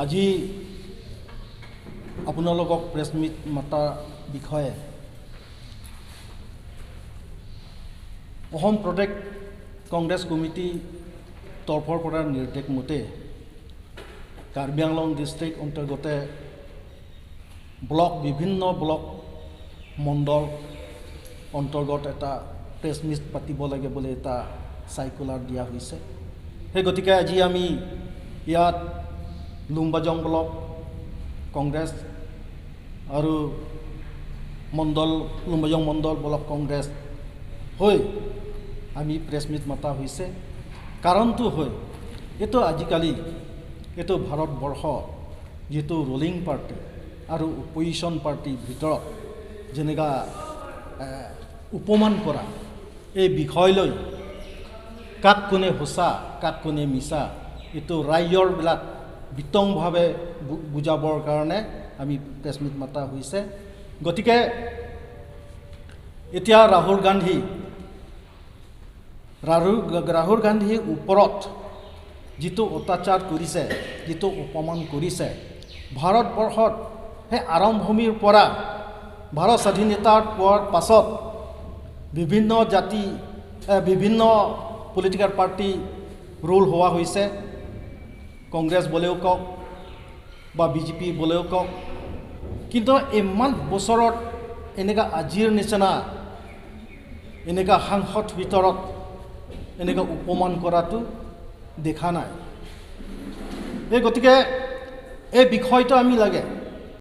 আজি আপোনালোকক press meat মাতাৰ বিষয়ে অসম প্ৰদেশ কংগ্ৰেছ কমিটি তৰফৰ পৰা নিৰ্দেশ মতে কাৰ্বি আংলং ডিষ্ট্ৰিক্ট অন্তৰ্গতে ব্লক, বিভিন্ন ব্লক মণ্ডল অন্তৰ্গত এটা প্ৰেছ মিট পাতিব লাগে বুলি এটা চাৰ্কুলাৰ দিয়া হৈছে। সেই গতিকে আজি আমি ইয়াত লুম্বাজং ব্লক কংগ্ৰেছ আৰু মণ্ডল, লুম্বাজং মণ্ডল ব্লক কংগ্ৰেছ হৈ আমি প্ৰেছ মিট মতা হৈছে। কাৰণটো হৈ এইটো আজিকালি এইটো ভাৰতবৰ্ষ যিটো ৰুলিং পাৰ্টি আৰু অপজিশ্যন পাৰ্টিৰ ভিতৰত যেনেকা উপমান কৰা এই বিষয় লৈ কাক কোনে সঁচা কাক কোনে মিছা এইটো ৰাইজৰবিলাক বিতংভাৱে বুজাবৰ কাৰণে আমি প্ৰেছ মিট মাতা হৈছে। গতিকে এতিয়া ৰাহুল গান্ধীৰ ওপৰত যিটো অত্যাচাৰ কৰিছে, যিটো অপমান কৰিছে, ভাৰতবৰ্ষত সেই আৰম্ভণিৰ পৰা ভাৰত স্বাধীনতাৰ পোৱাৰ পাছত বিভিন্ন জাতি, বিভিন্ন পলিটিকেল পাৰ্টি ৰোল হোৱা হৈছে। কংগ্ৰেছ বুলিও কওক বা বিজেপি বুলিও কওক, কিন্তু ইমান বছৰত এনেকুৱা আজিৰ নিচিনা এনেকুৱা সাংসদ ভিতৰত এনেকুৱা উপমান কৰাটো দেখা নাই। এই গতিকে এই বিষয়টো আমি লাগে